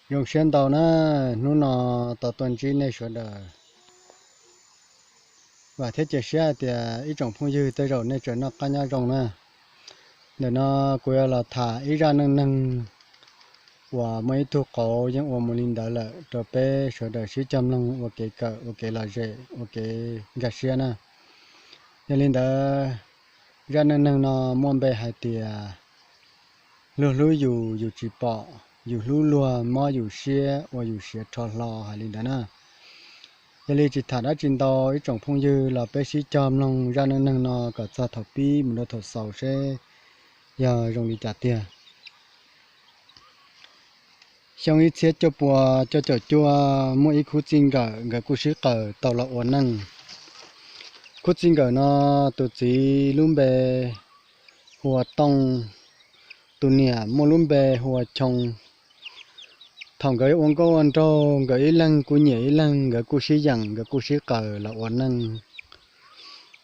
Zoo siab ntau na, hnub no tau tuaj ntsib nej sawv daws. Vam thiab cia siab hais tias ib tsoom phooj ywg tej zaum nej tseem noj qab nyob zoo na. Ntawm no kuv yuav los tham ib zaj neej neeg uas muaj ib tug qauv yeej ua mus li ntawd lawm rau peb sawv daws sib cog mloog ua kev kawm, ua kev lom zem, ua kev nkag siab na. Yog li ntawd, zaj neej neeg no muaj npe hais tias luag hlub yus yus tsis pom, yus hlub luag mob yus siab ua yus siav rho hlo hais li ntawd na. Yog li tsis tham dab tsi ntau, ib tsoom phooj ywg los peb sib cog mloog zaj neej neeg no kom txog thaum pib mus rau thaum xaus seb yog zoo li cas tiag. Xyoo ib txhiab cuaj pua cuaj caum cuaj muaj ib khub txij nkawm nkawd kuj sib qaws tau los ua neej. Khub txij nkawm no tus txiv lub npe hu ua Tooj, tus niam muaj lub npe hu ua Choo. Thaum nkawd ua nkauj ua nraug nkawd ib leeg kuj nyiam ib leeg, nkawd kuj sib yeem, nkawd kuj sib qaws los ua neej.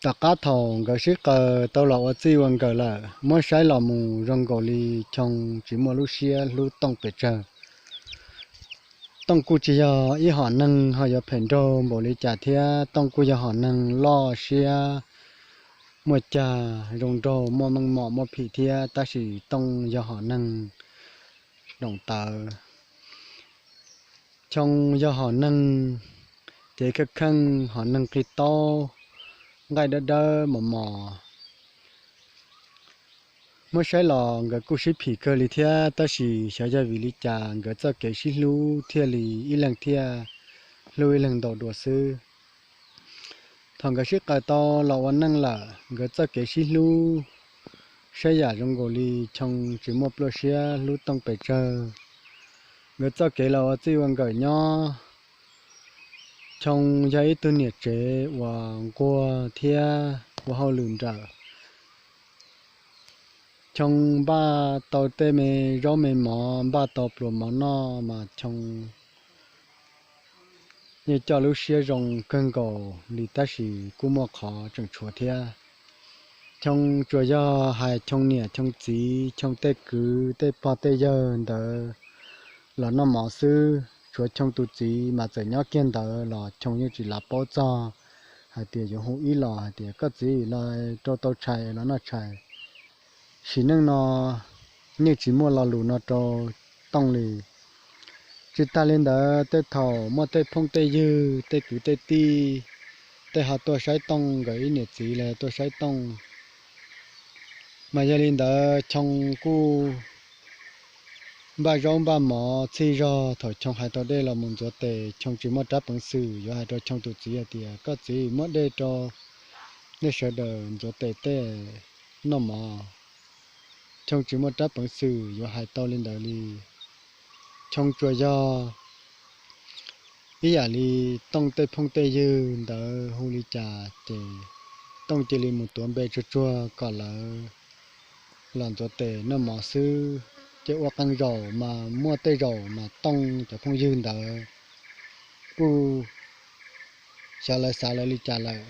Tom qab thaum nkawd sib qaws tau los ua txij ua nkawm lawm, muab saib los mus zoo nkaus li Choo tsis muaj lub siab hlub Tooj pes tsawg. Tooj kuj tsis yog ib hom neeg ho yuav phem nraug npaum li cas thiab, Tooj kuj yog hom neeg loj siab, muaj cag, zoo nraug, muaj meej mom, muaj phim thiab, tab sis Tooj yog hom neeg doom tawv. Choo yog hom neeg cev kheej kheej, hom neeg qig taub, nqaij dawb dawb mos mos. Muab saib los nkawd kuj sib phim kawg li thiab, tab sis xyov yog vim li cas nkawd txoj kev sib hlub thiaj li ib leeg thiaj hlub ib leeg ntau dua xwb. Thaum nkawd sib qaws tau los ua neej lawm, nkawd txoj kev sib hlub saib yam zoo nkaus li Choo tsis muaj pluaj siab hlub Tooj pes tsawg. Nkawd txoj kev los ua txij ua nkawm nyob, Choo yog ib tug niam tsev uas nquag thiab ua hauj lwm nrawm. Choo npaj tau tej me zaub me mov, npaj tau pluas mov noj mas Choo yeej coj lub siab zoo kawg nkaus li, tab sis kuj muaj qhov tseem tshuav thiab. Choo tsuas yog hais Choo niam Choo txiv, Choo tej kwv tej pog tej yawg ntawd los noj mov xwb. Tshuav Choo tus txiv mas txawm nyob kiag ntawd los Choo yeej tsis lav paub txog hais tias yuav hu ib los hais tias, koj txiv, los rau tau tshais los noj tshais. Sim neej no yeej tsis muaj lo lus no rau Tooj li. Tsis tas li ntawd, tej thaum muaj tej phooj tej ywg, tej kwv tej tij, tej ho tuaj saib Tooj, nkawd ib niam txiv los tuaj saib Tooj, mas yog li ntawd Choo kuj npaj zaub npaj mov txhij zog. Thaum Choo hais tau dej los mus ntxuav tes, Choo tsis muaj rab peev xwm yuav hais rau Choo tus txiv hais tias, koj txiv, muab dej rau nej sawv daws ntxuav tes tej noj mov. Choo tsis muaj rab peev xwm yuav hais tau li ntawd li. Choo tsuas yog ib yam li Tooj tej phooj tej ywg ntawd hu li cas ces Tooj cia li mus tuav npe tsuag tsuag kom lawv los ntxuav tes noj mov xwb. Ces ua qee zaum mas muaj tej zaum mas Tooj cov phooj ywg ntawd kuj xyov lawv xav lawv li cas lawm.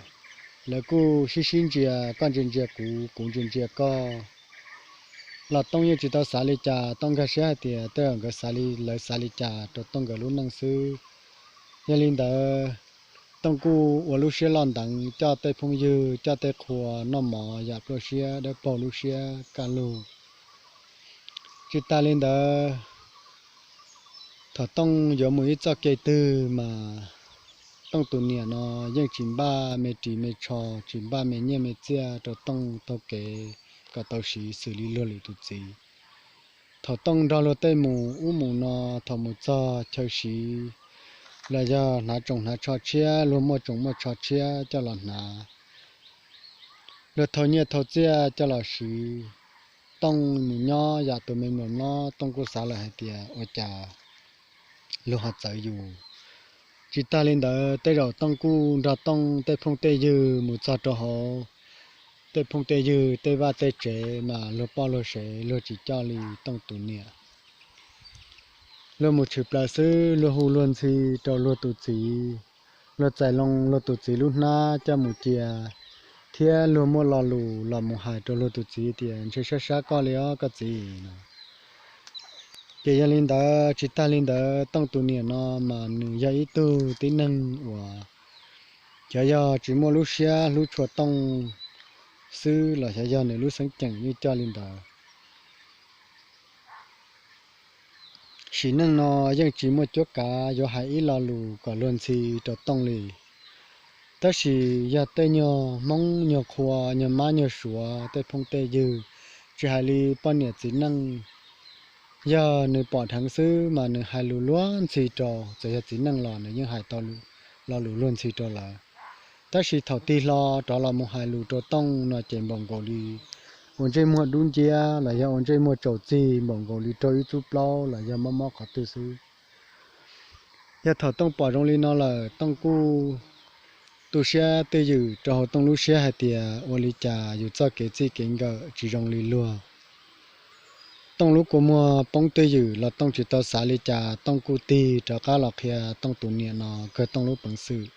Lawv kuj sib sib ntsia, koj ntsia ntsia kuv, kuv ntsia ntsia koj. Los Tooj yeej tsis tau xav li cas, Tooj nkag siab hais tias tej zaum nkawd xav li, lawv xav li cas rau Tooj nkawd lub neej xwb. Yog li ntawd, Tooj kuj ua lub siab loj nteev coj tej phooj ywg, coj tej qhua noj mov yam pluaj siab dawb paug lub siab kaj lug. Tsis tas li ntawd, thaum Tooj yuav mus ib txoj kev twg mas Tooj tus niam no yeej tsis npaj me ris me tsho, tsis npaj me nyiaj me txiaj rau Tooj taug kev kom tau siv xws li luag lwm tus txiv. Thaum Tooj nrog luag tej mus ub mus no, thaum mus txog chaw siv los yog hnav tsoos hnav tsho tshiab, luag muaj tsoos muaj tsho tshiab coj los hnav, luag thau nyiaj thau txiaj coj los siv, Tooj mus nyob yam tus me mluas mlob. Tooj kuj xav lawm hais tias ua cas luag ho txawv yus. Tsis tas li ntawd, tej zaum Tooj kuj nrog Tooj tej phooj tej ywg mus txog rau hauv tej phooj tej ywg tej vaj tej tsev mas luag poj luag sev luag tsis coj li Tooj tus niam. Luag mus tshwm plaws xwb, luag hu luag ntxhi rau luag tus txiv, luag txais loo luag tus txiv lub hnab coj mus cia, thiab luag muaj lo lus los mus hais rau luag tus txiv tias ntshe sab sab koj li os koj txiv no. Ces yog li ntawd, tsis tag li ntawd, Tooj tus niam no mas nws yog ib tug tib neeg uas xyov yog tsis muaj lub siab hlub tshua Tooj xwb los xyov yog nws lub xeeb ceem yeej coj li ntawd. Sim neej no yeej tsis muaj cuab kav yuav hais ib lo lus kom luag ntxhi rau Tooj li. Tab sis yog tej nyuag Hmoob nyuag qhua, nyuag mab nyuag suav, tej phooj tej ywg, tsis hais li poj niam txiv neej, yog nws pom dheev xwb mas nws hais lus luag ntxhi rau, txawm yog txiv neej los nws yeej hais tau lo lus luag ntxhi rau lawv. Tab sis thaum tig hlo rov los mus hais lus rau Tooj no ces npaum nkaus li ua ntsej muag dub nciab los yog ua ntsej muag tsaus txig, npaum nkaus li raug ib tsub plaub los yog mob mob qhov twg xwb. Yog thaum Tooj pom zoo li no lawm, Tooj kuj tu siab twj ywm rau hauv Tooj lub siab hais tias ua li cas yus txoj kev txij kev nkawm tsis zoo li luag. Tooj lub kua muag poob twj ywm los Tooj tsis tau xav li cas, Tooj kuj tig rov qab los qhia Tooj tus niam no kawg Tooj lub peev xwm.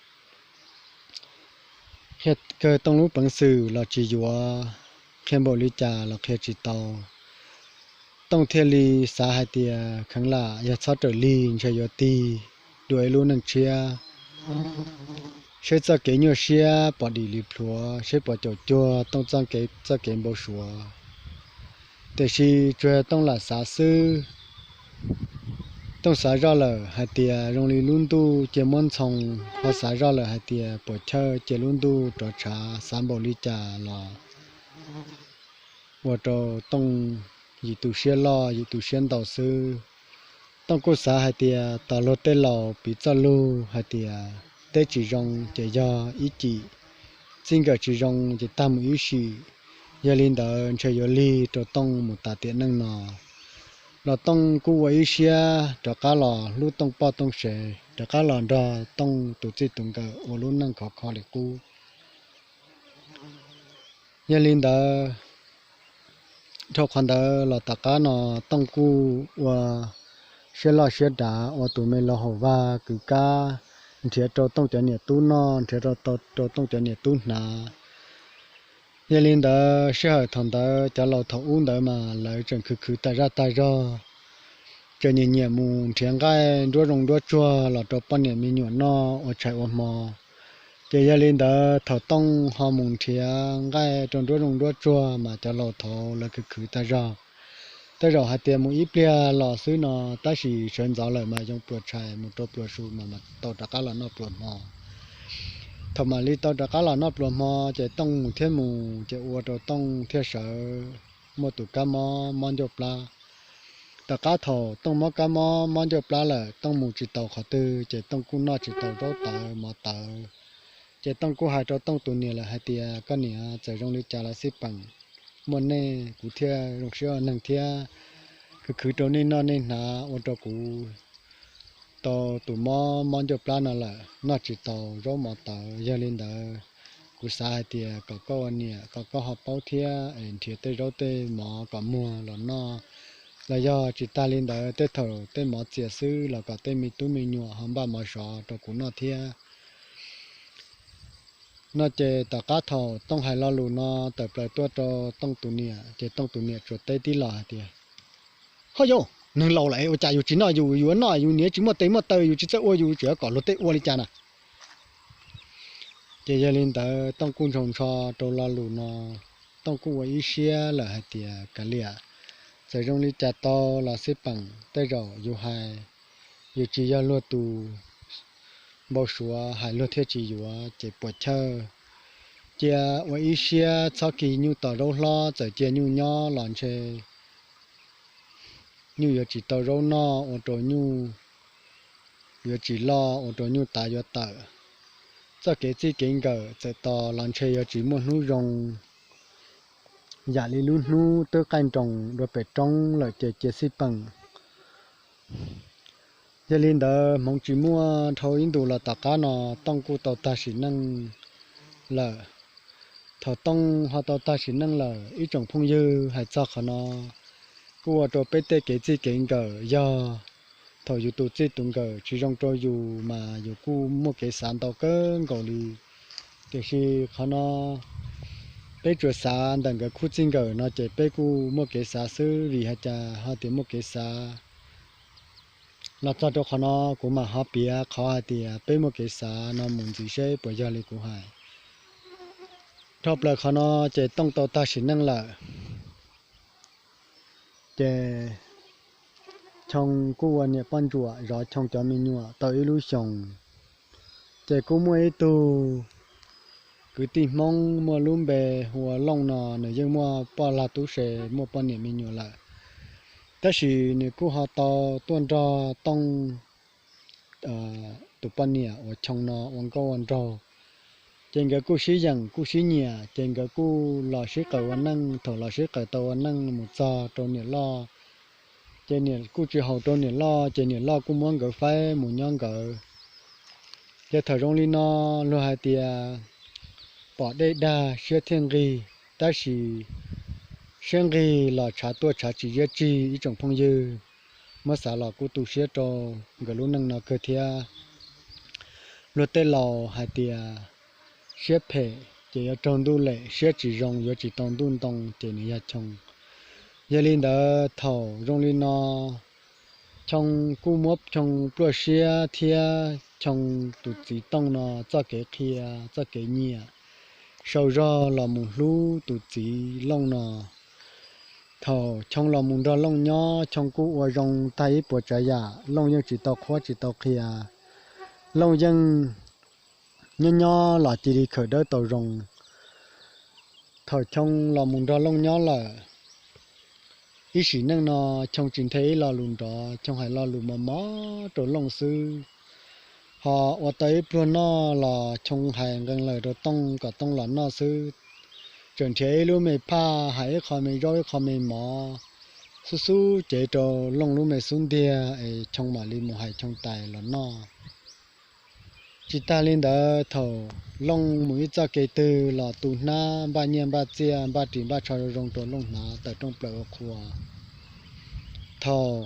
Qhia kawg Tooj lub peev xwm los tsis yuav, qhia npaum li cas los qhia tsis tau. Tooj thiaj li xav hais tias kheev lam yog txhob raws lig ntshe yuav tig dua ib lub neej tshiab, seb txoj kev nyuaj siab puas dim li plhuav, seb puas caum cuag Tooj txoj kev npau suav. Tiam sis tsuas yog Tooj lam xav xwb. Tooj xav zoj lawm hais tias zoo li lub ntuj cia muab ntxhoo, ho xav zoj lawm hais tias puas chawj cia lub ntuj rov tshav, xav npaum li cas los ua rau Tooj yim tu siab loj yim tu siab ntau xwb. Tooj kuj xav hais tias tos luag tej laus piv txoj lug hais tias teb tsis zoo ces yog ib cim, txij nkawm tsis zoo ces tag mus ib sim. Yog li ntawd ntshe yuav lig rau Tooj mus tas tiam neej no. Los Tooj kuj ua ib siab rov qab los hlub Tooj poj Tooj sev, rov qab los nrog Tooj tus txij tus nkawm ua lub neej khov kho li qub. Yog li ntawd, dhau qhov ntawd los tom qab no Tooj kuj ua siab loj siab dav ua tus me laus haum vag kwv kab nrhiav rau Tooj cov niam tub noj, nrhiav rau Tooj cov niam tub hnav. Yog li ntawd sij hawm thaum ntawd cov laus thaum ub ntawd mas lawv tseem khwv khwv tag zaj tag zog, tseem nyiam nyiam mus nrhiav nqaij nruab zoo nruab tsuag los rau poj niam me nyuam noj ua tshais ua hmo. Ces yog li ntawd thaum Tooj ho mus nrhiav nqaij rau nruab zoo nruab tsuag mas cov laus thaud lawv khwv khwv tag zog. Tej zaum hais tias mus ib pliag los xwb no, tab sis sawv ntxov lawm mas yoo pluas tshais mus rau pluas su mas tau rov qab los noj pluas hmo. Thaum mam li tau rov qab los noj pluas hmo ces Tooj mus thiab mus ces ua rau Tooj thiaj sawv muaj tus kab mob mob ncauj plab. Tom qab thaum Tooj mob kab mob mob ncauj plab lawm, Tooj mus tsis tau qhov twg ces Tooj kuj noj tsis tau zaub tawv mov tawv. Ces Tooj kuj hais rau Tooj tus niam lawm hais tias, koj niam, txawm zoo li cas los xij peem, muaj nej kuv thiaj zoo siab ua neeg thiab. Khwv khwv rau nej noj nej hnav ua rau kuv tau tus mob mob ncauj plab no lawm, noj tsis tau zaub mov tawv. Yog li ntawd, kuv xav hais tias kom koj ua niam kom koj ho paub thiab es nrhiav tej zaub tej mov kom muag los noj. Los yog tsis tag li ntawd, tej thaum tej mov txias xwb los kom tej me tub me nyuam ho npaj mov sov rau kuv noj thiab. No ces tom qab thaum Tooj hais lo lus no tawm plaws tuaj rau Tooj tus niam, ces Tooj tus niam tsuas teb tib los hais tias, ho yau, neeg laus lawm ua cas yus tsis noj yus, yus yuav noj yus niam tsis muaj tes muaj taw, yus tsis txawj ua, yus tseem kom luag tej ua li cas na. Ces yog li ntawd Tooj kuj ntsoo ntsho rau lo lus no, Tooj kuj ua ib siab lawm hais tias, kav liam, txawm zoo li cas tau los xij peem, tej zaum yus hais, yus tsis yog luag tus npau suav, hais luag thiaj tsis yuav ces puas chawj. Cia ua ib siab txhob kis nyuj tos zaub hlob, txawm cia nyuj nyob los ntshe nyuj yuav tsis tau zaub noj, ua rau nyuj yuav tsis loj, ua rau nyuj tav yuav tawm. Txoj kev txij kev nkawm txawm tos los ntshe yuav tsis muaj hnub zoo. Yam li lub hnub twb qaij nroos dua pem roob lawm ces cia xij peem. Yog li ntawd hmoov tsis muaj dhau ib ntus los tom qab no Tooj kuj tau tag sim neej lawm. Thaum Tooj ho tau tag sim neej lawm, ib tsoom phooj ywg, hais txog qhov no kuj ua rau peb tej kev txij kev nkawm yog thaum yus tus txij tus nkawm tsis zoo rau yus mas yus kuj muaj kev xav ntau kawg nkaus li. Tiam sis qhov no peb tsuas xav ntawm nkawd khub txij nkawm no ces peb kuj muaj kev xav xwb, vim hais cas ho tias muaj kev xav? Los txog rau qhov no kuv mam ho piav qhov hais tias peb muaj kev xav no mus ntxiv seb puas yog li kuv hais. Dhau plaws qhov no ces Tooj tau tag sim neej lawm. Ces Choo kuj ua niam poj ntsuam zov Choo cov me nyuam tau ib lub xyoos. Ces kuj muaj ib tug kwv tij Hmoob muaj lub npe hu ua Looj no, nws yeej muaj poj lag tub se, muaj poj niam me nyuam lawm. Tab sis nws kuj ho tau tuaj nrog Tooj tus poj niam uas Choo no ua nkauj ua nraug. Ces nkawd kuj sib yeem kuj sib nyiam, ces nkawd kuj los sib qawm ua neej. Thaum los sib qawm tau ua neej mus txog rau niam loj, ces niam kuj tsis haum rau niam loj, ces niam loj kuj muab nkawd faib mus nyob nkawd. Ces thaum zoo li no, luag hais tias pom dej dag siab thiaj nqig, tab sis siab nqig los tshav tuaj tshav tsis ziab tsig ib tsoom phooj ywg. Muab xav los kuj tu siab rau nkawd lub neej no kawg thiab. Luag tej laus hais tias siab phem ces yuav raug ntuj lem, siab tsis zoo yuav tsis tau ntuj ntoo, ces nws yog Choo. Yog li ntawd thaum zoo li no, Choo kuj muab Choo pluaj siab thiab Choo tus txiv Tooj no txoj kev qhia txoj kev nyiam sau zog los mus hlub tus txiv Looj no. Thaum Choo los mus nrog Looj nyob, Choo kuj ua zoo tag ib puas tsav yam, Looj yeej tsis tau qhuab tsis tau qhia. Looj yeej nyob nyob los cia li khaws dawb tau zoo. Thaum Choo los mus nrog Looj nyob lawm, ib sim neej no Choo tsis nthe ib lo lus nrov, Choo hais lo lus mos mos rau Looj xwb. Ho ua tau ib pluag noj los Choo hais nqee lawm rau Tooj kom Tooj los noj xwb. Tseem nrhiav ib lub me phaj hais ib qho me zaub ib qho me mov xub xub cev rau Looj lub me xub ntiag es Choo mam li mus hais Choo tais los noj. Tsis tag li ntawd, thaum Looj mus ib txoj kev twg los tu hnab npaj nyiaj npaj txiaj npaj ris npaj tsho zoo zoo rau Looj hnav tawm rooj plaws ua qhua. Thaum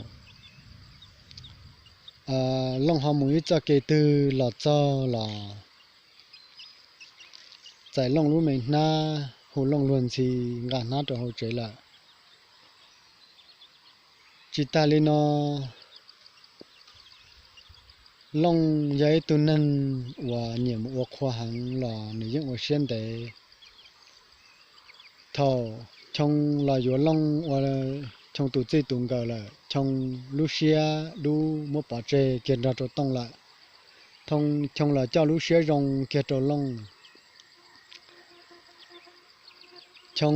Looj ho mus ib txoj kev twg los txog los txais Looj lub me hnab, hu Looj luag ntxhi, nqa hnab rau hauv tsev lawm. Tsis tag li no, Looj yog ib tug neeg uas nyiam mus ua qhua heev los nws yeej ua siab ntev. Thaum Choo los yuav Looj ua Choo tus txij tus nkawm lawm, Choo lub siab dub muab pov tseg kiag nrog rau Tooj lawm. Thoo Choo los coj lub siab zoo kiag rau Looj. Choo,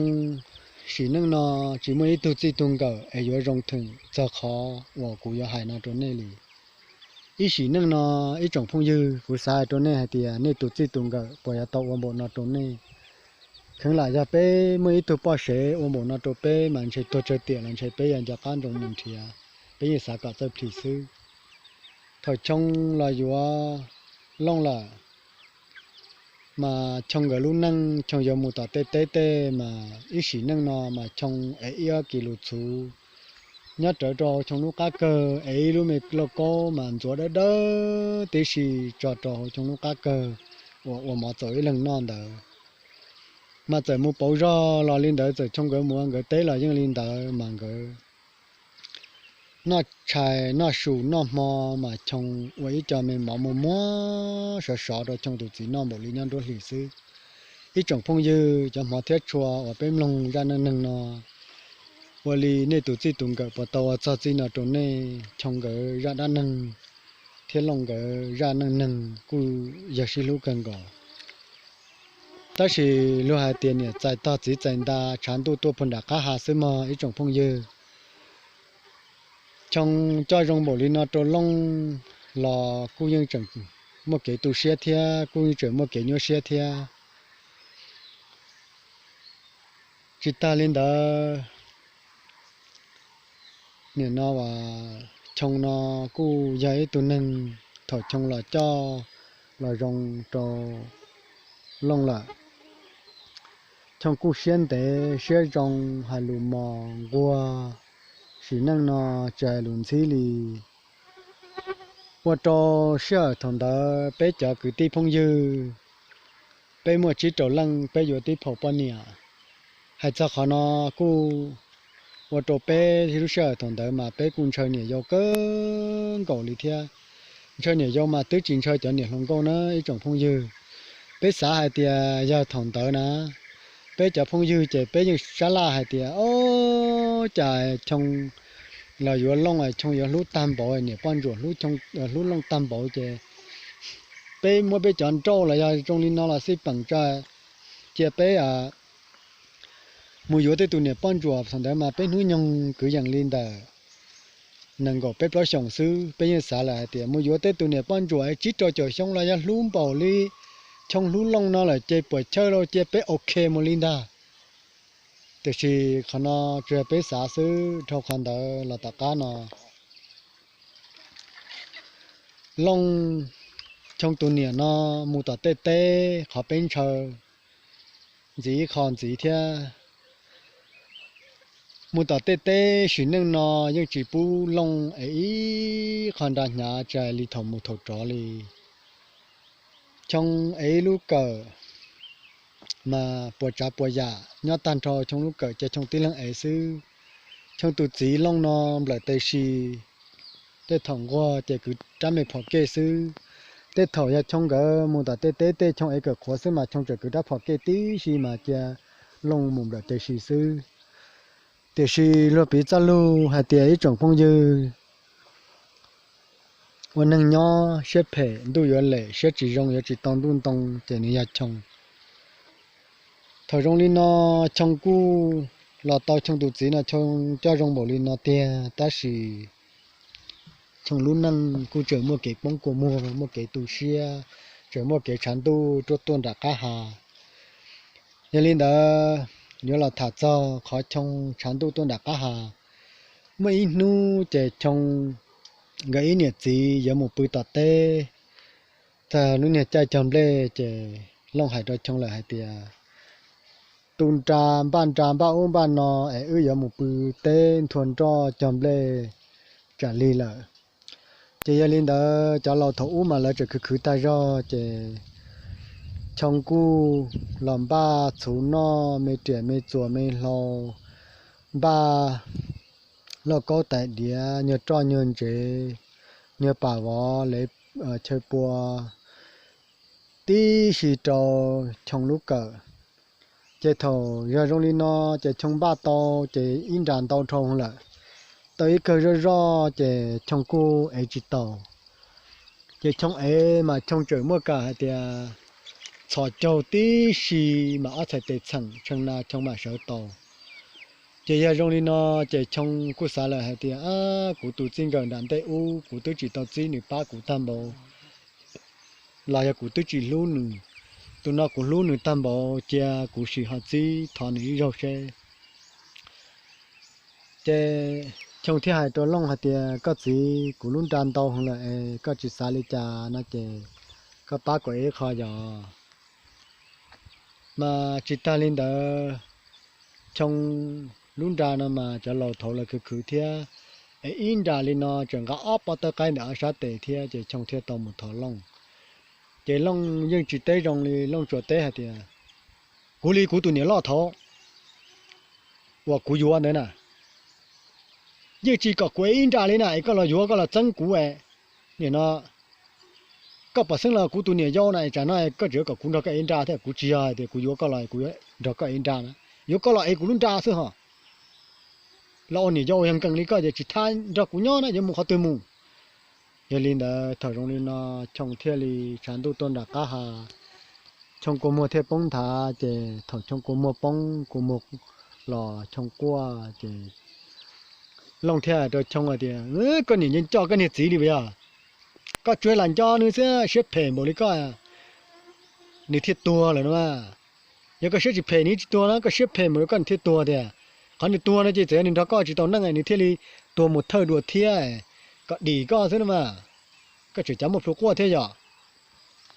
sim neej no tsis muaj ib tug txij tug nkawm es yuav zoo theem txog qhov uas kuv yuav hais no rau nej li. Ib sim neej no, ib tsoom phooj ywg, kuv xav hais rau nej hais tias nej tus txij tus nkawm puas yuav tau ua npaum no rau nej. Kheev lam yog peb muaj ib tug poj sev ua npaum no rau peb mas ntshe tuag tsawg tiam los ntshe peb yuav nco qab ntsoov mus nrhiav, peb yeej xav kom txawj plhis xwb. Thaum Choo los yuav Looj lawm, mas Choo nkawd lub neej, Choo yuav mus tom tej teb tej mas ib sim neej no mas Choo ev ib ob kis lus txhuv nyob rawv rau Choo lub qab kawg, ev ib lub me lauj kaub mas ntxuav dawb dawb tib si tso rau hauv Choo lub qab kawg uas ua mov txaus ib leeg noj ntawd. Mas txawm mus pauv zog los li ntawd, txawm Choo nkawd mus ua nkawd teb los yeej li ntawd mas nkawd noj tshais noj su noj hmo mas Choo ua ib co me mov muag muag sov sov rau Choo tus txiv noj npaum li nyob nruab hlis xwb. Ib tsoom phooj ywg, cov hmov thiab tshua uas peb mloog zaj neej neeg no, ua li nej tus txij tus nkawm puas tau ua txog txij no rau nej? Choo nkawd zaj dab neeg thiab Looj nkawd zaj neej neeg kuj yog sib hlub kawg nkaus. Tab sis luag hais tias niam txais tog txiv txais nta, tshav ntuj tuaj puag nram qab ha xwb mog ib tsoom phooj ywg. Choo coj zoo npaum li no rau Looj los kuj yeej tseem muaj kev tu siab thiab kuj yeej tseem muaj kev nyuaj siab thiab. Tsis tag li ntawd, nim no as Choo no kuj yog ib tug neeg, thaum Choo los coj los zoo rau Looj lawm, Choo kuj siab ntev siab zoo, hais lus mos nquag, sim neej no tsis hais lus ntxhib li. Ua rau sij hawm thaum ntawd peb cov kwv tij phooj ywg, peb muaj tsib rau leej, peb yuav tib phaum poj niam. Hais txog qhov no kuj ua rau peb lub sij hawm thaum ntawd mas peb kuj ntshaw niam yau kawg nkaus li thiab. Ntshaw niam yau mas twb tsis ntshaw cov niam hluas nkauj na ib tsoom phooj ywg. Peb xav hais tias yog thaum ntawd na, peb cov phooj ywg ces peb yeej sab laj hais tias, o, cas Choo los yuav Looj, Choo yuav hlub tag npaum, niam poj ntsuam hlub Looj tag npaum ces peb muab peb cov nrauj los yog zoo li no los xij peem tsa cia peb mus yuav tej tus niam poj ntsuam thaum ntawd mas peb hnub nyoog kwv yees li ntawm nees nkaum peb plaub xyoos xwb, peb yeej xav lawm hais tias mus yuav tej tus niam poj ntsuam tsib rau caum xyoo los yog hlub npaum li Choo hlub Looj no lawm ces puas chawj lauj, cia peb ok mus li ntag. Tiam sis qhov no tsuas yog peb xav xwb, dhau qhov ntawd los tom qab no Looj, Choo tus niam no mus tom tej teb qhov peb ntshaw ntxiv ib qho ntxiv thiab. Mus tom tej teb sim neej no yeej tsis pub Looj ev ib qho nra hnyav tsis hais li thaum mus thaum rov li. Choo ev ib lub kawm mas puas tsav puas yam nyob tag nrho Choo lub kawm ces Choo tib leeg ev xwb. Choo tus txiv Looj no nplawm tes si, tej thaum nquag ces kwv rab me phom kej xwb. Tej thaum yog Choo nkawd mus tom tej teb tej Choo ev kawm qhuav xwb mas Choo tseem kwv rab phom kej tib si mas cia Looj mus nplawm tes si xwb. Tiam sis luag piv txoj lug hais tias ib tsoom phooj ywg, ua neeg nyob siab phem ntuj yuav lem, siab tsis zoo yuav tsis tau ntuj ntoo, ces nws yog Choo. Thaum zoo li no Choo kuj los tau Choo tus txiv no Choo coj zoo npaum li no tiag tab sis Choo lub neej kuj tseem muaj kev poob kua muag, muaj kev tu siab, tseem muaj kev tshav ntuj tuaj tuaj nram qab ha. Yog li ntawd yuav los tham txog qhov Choo tshav ntuj tuaj nram qab ha. Muaj ib hnub ces Choo nkawd ib niam txiv yuav mus pw tom teb, txog lub niag caij cog nplej ces Looj hais rau Choo lawm hais tias, tu nra npaj nra npaj ub npaj no es wb yuav mus pw teb nthua nroj cog nplej tsam lig lawm. Ces yog li ntawd cov laus thaum ub mas lawv tseem khwv khwv tag zog ces Choo kuj los npaj txhuv noj me riam me txuas me hlau, npaj lauj kaub tais diav, nyuag roj nyuag ntsev, nyuag pam vov, lev chaw pua tib si rau Choo lub kawm. Ces thaum yog zoo li no ces Choo npaj tau ces ib nra ntau dhau lawm, tau ib kawg zoj zoj ces Choo kuj ev tsis tau. Ces Choo ev mas Choo tseem muaj kam hais tias txhos caug tib si mas ob txhais tes txheem tshee na Choo mam sawv tau. Ces yog zoo li no ces Choo kuj xav lawm hais tias, kuv tus txij nkawm nram ntej ub kuv twb tsis tau txib nws pab kuv tag npaum, los yog kuv twb tsis hlub nws, tus no kuv hlub nws tag npaum cia kuv sim ho txib thov nws ib zaug seb. Ces Choo thiaj hais rau Looj hais tias, koj txiv, kuv lub nra ntau heev lawm es koj tsis xav li cas no ces koj pab kuv ev ib qho yom. Mas tsis tag li ntawd, Choo lub nra no mas cov laus thaud lawv khwv khwv thiab, es ib nra li no tseem nqa ob pob tawb qaib ntawm ob sab tes thiab ces Choo thiaj tau mus thov Looj. Ces Looj yeej tsis teb zoo li, Looj tsuas teb hais tias, kuv li kuv tus niam loj thaud uas kuv yuav ntawd na, yeej tsis kom kuv ev ib nra li na es koj los yuav koj los txeeb kuv es, nim no koj pom xeeb los kuv tus niam yau na es tsam no koj tseem kom kuv nrog koj ev nra thiab, kuv tsis yog hais tias kuv yuav koj los kuv yuav nrog koj ev nra na, yuav koj los ev kuv lub nra xwb ho. Los ua niam yau yog nkees li koj ces tsis thab nrog kuv nyob na, yuav mus qhov twg mus. Yog li ntawd thaum zoo li no Choo thiaj li tshav ntuj tuaj nram qab ha, Choo kua muag thiaj poob nthav ces thaum Choo kua muag poob kua muag los Choo quaj ces Looj thiaj hais rau Choo hais tias, koj niam nco nco koj niag txiv li puas yog? Koj tsuas lam nco nws xwb, siab phem npaum li koj nws thiaj tuag lawm no mas. Yog koj siab tsis phem nws tsis tuag no, koj siab phem npaum li koj nws thiaj tuag tiag. Qhov nws tuag no ces txawm yog nws nrog koj tsis tau neej nws thiaj li tuag mus thawj dua thiab, kom dim koj xwb no mas. Koj tseem cav muaj plhu quaj thiab yom.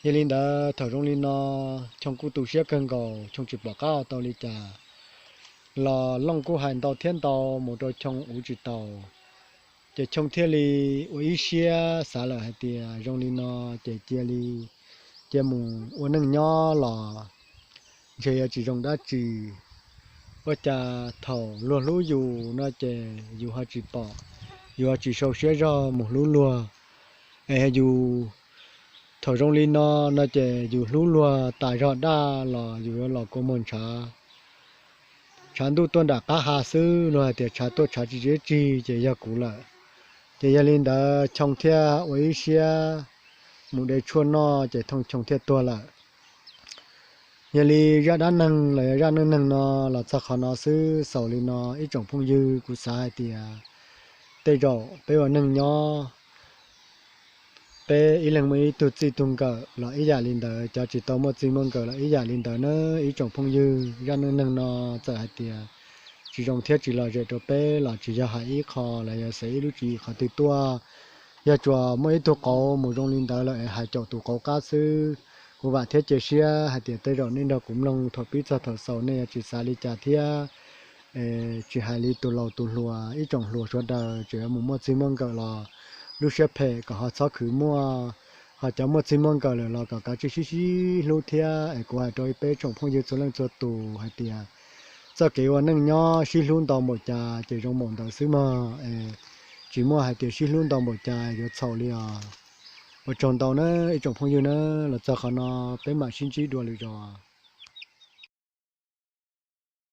Yog li ntawd thaum zoo li no Choo kuj tu siab kawg nkaus, Choo tsis pom qab tau li cas los Looj kuj hais ntau thiab ntau mus rau Choo uv tsis tau. Ces Choo thiaj li ua ib siab xav lawm hais tias zoo li no ces cia li cia mus ua neej nyob los ntshe yuav tsis zoo dab tsi. Ua cas thaum luag hlub yus no ces yus ho tsis pom, yus ho tsis sau siab zog mus hlub luag. Es yus thaum zoo li no no ces yus hlub luag tas zog daj los yus yuav los kua muag ntshav. Tshav ntuj tuaj nram qab ha xwb, luag hais tias tshav tuaj tshav tsis tsis tsig ces yog kuv lawm. Ces yog li ntawd Choo thiaj ua ib siab mus de tshuaj noj ces Thooj Choo thiaj tuag lawm. Yog li zaj dab neeg los yog zaj neej neeg no los txog qhov no xwb, xaus li no ib tsoom phooj ywg. Kuv xav hais tias tej zaum peb ua neej nyob, peb ib leeg muaj ib tug txij tug nkawm los ib yam li ntawd, cov tsis tau muaj txij muaj nkawm los ib yam li ntawd na ib tsoom phooj ywg. Zaj neej neeg no txawm hais tias tsis zoo thiab tsis lom zem rau peb los tsis yog hais ib qho los yog xav ib lub tswv yim qhov twg tuaj. Yog tsuas muaj ib tug qauv mus zoo li ntawd lawm es hais caum tus qauv qab xwb. Kuv vam thiab cia siab hais tias tej zaum nej nrog kuv mloog thaum pib txog thaum xaus nej yuav tsis xav li cas thiab. Tsis hais li tus laus tus hluas, ib tsoom hluas sawv daws tseem yuav mus muaj txij muaj nkawm los lub siab phem kom ho txhob khwv muaj. Ho cov muaj txij muaj nkawm lawm los kom kav tsij sib sib hlub thiab. Es kuv hais rau peb tsoom phooj ywg txhua leej txhua tus hais tias txoj kev ua neej nyob sib hlub ntau npaum cas ces zoo npaum ntawd xwb mog. Tsis muaj hais tias sib hlub ntau npaum cas yuav txhaum li os. Ua tsaug ntau na ib tsoom phooj ywg na, los txog qhov no peb mam sib ntsib dua lwm zaus.